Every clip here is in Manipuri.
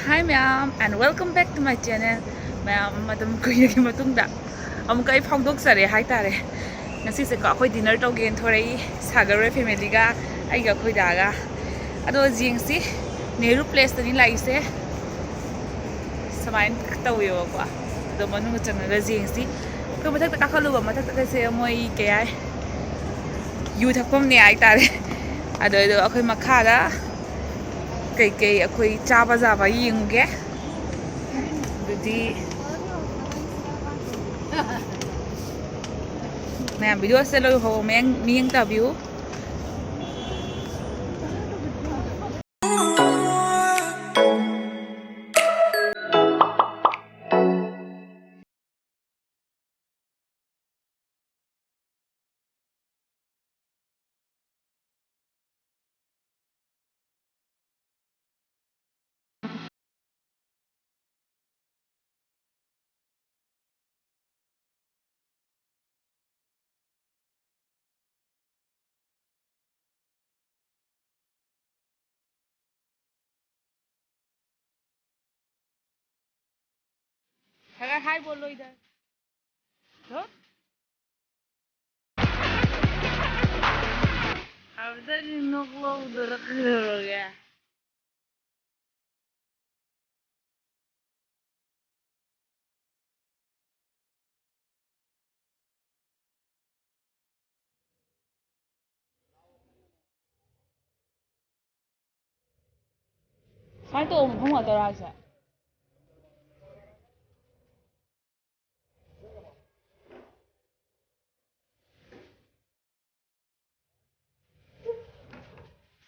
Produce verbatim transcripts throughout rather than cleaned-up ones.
Hi ꯃꯌꯥꯝ, and welcome back to my channel. ꯃꯌꯥꯝ, ꯃꯇꯝ ꯀꯨꯏꯔꯒꯤ ꯃꯇꯨꯡꯗ ꯑꯃꯨꯛꯀ ꯑꯩ ꯐꯥꯎꯗꯣꯛꯆꯔꯦ ꯍꯥꯏꯇꯥꯔꯦ꯫ ꯉꯁꯤꯁꯦꯀꯣ, ꯑꯩꯈꯣꯏ dinner ꯇꯧꯒꯦꯅ ꯊꯣꯔꯛꯏ ꯁꯥꯒꯔ ꯍꯣꯏ family ꯒ, ꯑꯩꯒ ꯑꯩꯈꯣꯏ ꯗꯥꯒ꯫ ꯑꯗꯣ ꯌꯦꯡꯁꯤ, ꯅꯦꯍꯔꯨ place ꯇꯅꯤ ꯂꯥꯛꯏꯁꯦ꯫ ꯁꯨꯃꯥꯏꯅ ꯇꯧꯋꯦꯕꯀꯣ꯫ ꯑꯗꯣ ꯃꯅꯨꯡꯗ ꯆꯪꯉꯒ ꯌꯦꯡꯁꯤ꯫ ꯑꯩꯈꯣꯏ ꯃꯊꯛꯇ ꯀꯥꯈꯠꯂꯨꯕ, ꯃꯊꯛꯇꯒꯁꯦ ꯃꯣꯏ ꯀꯩ ꯍꯥꯏ, ꯌꯨ ꯊꯛꯐꯝꯅꯦ ꯍꯥꯏꯇꯥꯔꯦ꯫ ꯑꯗꯣ, ꯑꯗꯣ ꯑꯩꯈꯣꯏ ꯃꯈꯥꯗ ꯀꯩꯀꯩ ꯑꯩꯈꯣꯏ ꯆꯥꯕ ꯌꯥꯕ ꯌꯦꯡꯉꯨꯒꯦ꯫ ꯑꯗꯨꯗꯤ ꯃꯌꯥꯝ, video ꯁꯦ ꯂꯣꯏ ꯍꯧ-, ꯃꯌꯥꯝ ꯃꯤꯠꯌꯦꯡ ꯇꯥꯕꯤꯌꯨ꯫ ꯈꯔ ꯍꯥꯏꯕꯣ ꯂꯣꯏꯗ꯫ ꯍꯣ? ꯍꯥꯏꯕꯗꯒꯤ ꯅꯣꯛ ꯂꯧꯗꯣꯏꯔꯥ ꯀꯩꯗꯧꯔꯒꯦ? ꯁꯨꯃꯥꯏꯅ ꯇꯧꯕ ꯃꯐꯝ ꯉꯥꯛꯇꯔꯣ ꯍꯥꯏꯁꯦ?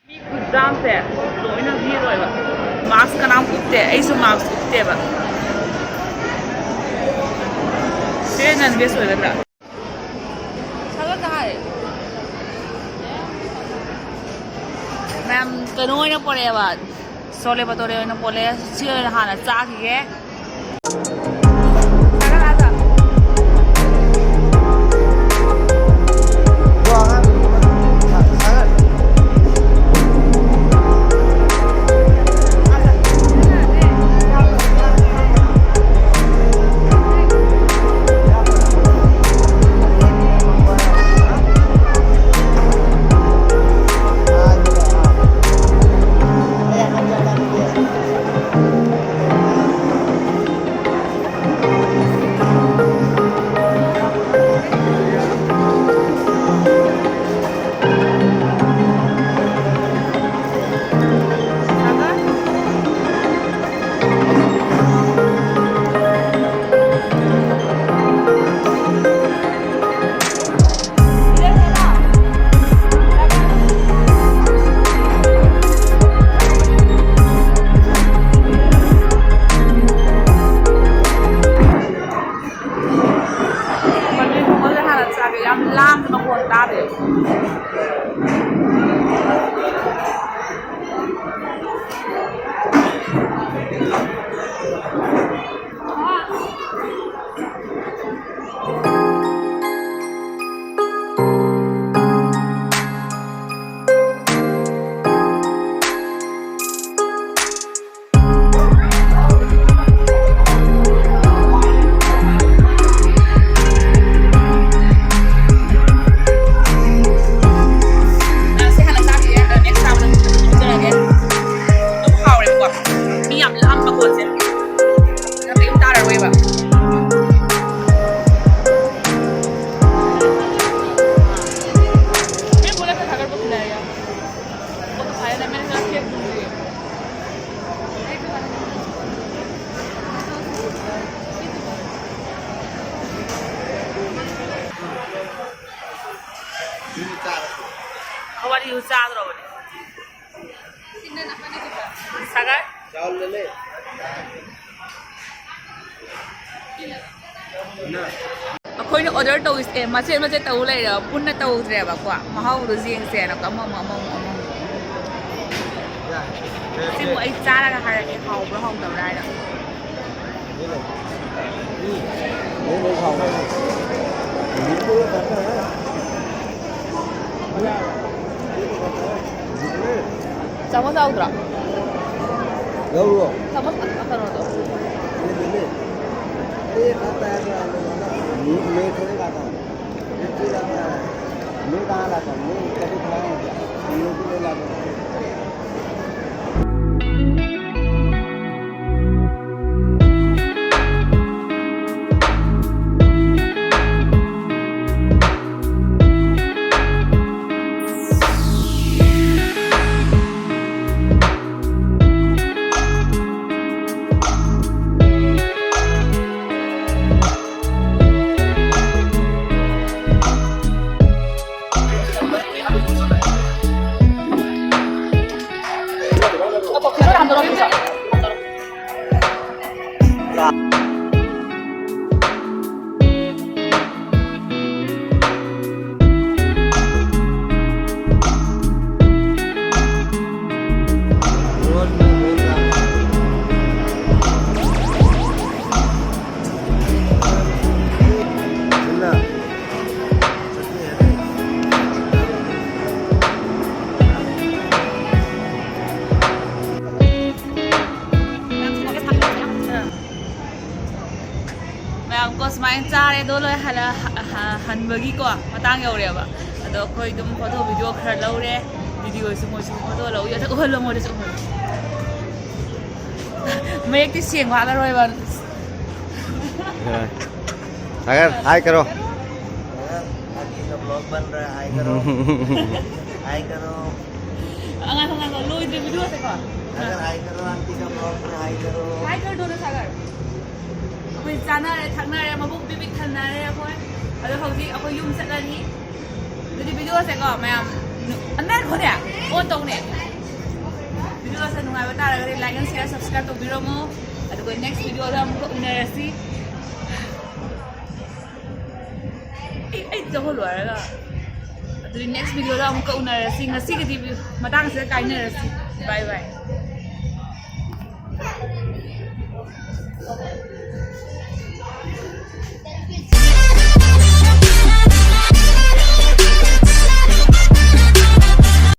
ꯃꯤ ꯈꯨꯌꯥꯝꯁꯦ ꯂꯣꯏꯅ ꯚꯤꯔ ꯑꯣꯏꯕ꯫ Mask ꯀꯅꯥꯝ ꯎꯞꯇꯦ, ꯑꯩꯁꯨ mask ꯎꯞꯇꯦꯕ꯫ ꯁꯤꯗ non veg ꯑꯣꯏꯒꯗ꯭ꯔꯥ? ꯁꯒꯠ ꯍꯥꯏ꯫ ꯃꯌꯥꯝ ꯀꯩꯅꯣ ꯑꯣꯏꯅ ꯄꯣꯔꯛꯑꯦꯕ, ꯁꯣꯂꯦ ꯕꯇꯣꯔꯦ ꯑꯣꯏꯅ ꯄꯣꯔꯛꯑꯦ꯫ ꯁꯤ ꯑꯣꯏꯅ ꯍꯥꯟꯅ ꯆꯥꯈꯤꯒꯦ꯫ ꯁꯒꯠ ꯍꯥꯏꯕ꯫ ꯁꯤ ꯍꯥꯟꯅ ꯆꯥꯈꯤꯒꯦ, ꯑꯗꯨꯒ next ꯆꯥꯕꯗ ꯍꯥꯞꯆꯔꯒꯦ꯫ ꯑꯗꯨꯝ ꯍꯥꯎꯔꯦꯕꯀꯣ꯫ ꯃꯤ ꯌꯥꯝ ꯂꯥꯝꯕ ꯄꯣꯠꯁꯦ꯫ ꯅꯪ ꯀꯩꯝ ꯇꯥꯔꯔꯣꯏꯕ꯫ ꯃꯤ ꯄꯨꯂꯞ ꯊꯥꯒꯠꯄ ꯈꯨꯟꯅꯥꯏ ꯌꯥꯝ꯫ ꯄꯣꯠꯇꯣ ꯐꯖꯅ ꯃꯦꯟ ꯃꯦꯟ ꯁꯦꯝ ꯊꯨꯡꯗ꯭ꯔꯤ꯫ ꯋꯥꯔꯤꯁꯨ ꯆꯥꯗ꯭ꯔꯕꯅꯦ꯫ ꯁꯒꯥꯏ꯫ ꯑꯩꯈꯣꯏꯅ order ꯇꯧꯔꯤꯁꯦ ꯃꯆꯦꯠ ꯃꯆꯦꯠ ꯇꯧ ꯂꯩꯔꯦꯕ, ꯄꯨꯟꯅ ꯇꯧꯗ꯭ꯔꯦꯕꯀꯣ꯫ ꯃꯍꯥꯎꯗꯣ ꯌꯦꯡꯁꯦꯅ ꯑꯃꯃꯨꯛ, ꯑꯃꯃꯨꯛ, ꯑꯃꯃꯨꯛ꯫ ꯁꯤꯕꯨ ꯑꯩ ꯆꯥꯔꯒ ꯍꯥꯏꯔꯛꯀꯦ, ꯍꯥꯎꯕ꯭ꯔꯥ ꯍꯥꯎꯇꯕ꯭ꯔꯥ ꯍꯥꯏꯅ꯫ ꯆꯥꯃꯁ ꯌꯥꯎꯗ꯭ꯔꯣ? ꯂꯧꯔꯣ꯫ ꯆꯥꯃꯁ ꯑ-, ꯀꯩꯅꯣꯗꯣ꯫ ये ले ले। ये खाता है तो आलू वाला। मैं, मैं थोड़ी खाता हूँ। ये क्यों खाता है? मैं कहाँ खाता हूँ? मैं कभी खाया हूँ क्या? हम लोग को नहीं लाता। ꯀꯣ ꯁꯨꯃꯥꯏꯅ ꯆꯥꯔꯦ ꯑꯗꯣ ꯂꯣꯏ ꯍꯜꯂ ꯍ- ꯍ- ꯍꯟꯕꯒꯤꯀꯣ ꯃꯇꯥꯡ ꯌꯧꯔꯦꯕ꯫ ꯑꯗꯣ ꯑꯩꯈꯣꯏ ꯑꯗꯨꯝ ꯐꯣꯇꯣ ꯚꯤꯗꯤꯑꯣ ꯈꯔ ꯂꯧꯔꯦ꯫ ꯚꯤꯗꯤꯑꯣꯁꯨ ꯃꯣꯏꯁꯨ ꯐꯣꯇꯣ ꯂꯧ ꯑꯗꯨ ꯎꯍꯜꯂꯣ ꯃꯣꯏꯗꯁꯨ ꯎꯍꯜꯂꯣ꯫ ꯃꯌꯦꯛꯇꯤ ꯁꯦꯡꯕ ꯍꯥꯞꯂꯔꯣꯏꯕ꯫ सागर, हाय करो। यार, आदि का ब्लॉग बन रहा है, हाय करो। हाय करो। ꯑꯉꯥꯡ ꯑꯉꯥꯡ ꯂꯣꯏꯗ꯭ꯔꯦ ꯚꯤꯗꯤꯑꯣꯁꯦꯀꯣ꯫ सागर, हाय करो। आंटी का ब्लॉग में हाय करो। ꯍꯥꯏ ꯈꯔ ꯊꯨꯅ ꯁꯥꯒꯔ꯫ ꯑꯩꯈꯣꯏ ꯆꯥꯅꯔꯦ ꯊꯛꯅꯔꯦ ꯃꯕꯨꯛ ꯄꯤꯕꯤꯛ ꯊꯟꯅꯔꯦ ꯑꯩꯈꯣꯏ꯫ ꯑꯗꯣ ꯍꯧꯖꯤꯛ ꯑꯩꯈꯣꯏ ꯌꯨꯝ ꯆꯠꯂꯅꯤ꯫ ꯑꯗꯨꯗꯤ ꯚꯤꯗꯤꯑꯣꯁꯦꯀꯣ ꯃꯌꯥꯝ ꯑꯟꯗꯔ ꯈꯣꯗꯦ ꯑꯣꯟ ꯇꯧꯅꯦ꯫ ꯚꯤꯗꯤꯑꯣꯁꯦ ꯅꯨꯡꯉꯥꯏꯕ ꯇꯥꯔꯒꯗꯤ like and share subscribe ꯇꯧꯕꯤꯔꯝꯃꯣ꯫ ꯑꯗꯨꯒ next ꯚꯤꯗꯤꯑꯣꯗ ꯑꯃꯨꯛꯀ ꯎꯅꯔꯁꯤ꯫ ꯑꯩ ꯑꯩ ꯇꯧꯍꯜꯂꯣ ꯍꯥꯏꯔꯒ꯫ ꯑꯗꯨꯗꯤ next ꯚꯤꯗꯤꯑꯣꯗ ꯑꯃꯨꯛꯀ ꯎꯅꯔꯁꯤ꯫ ꯉꯁꯤꯒꯤꯗꯤ ꯃꯇꯥꯡꯁꯤꯗ ꯀꯥꯏꯅꯔꯁꯤ꯫ Bye bye꯫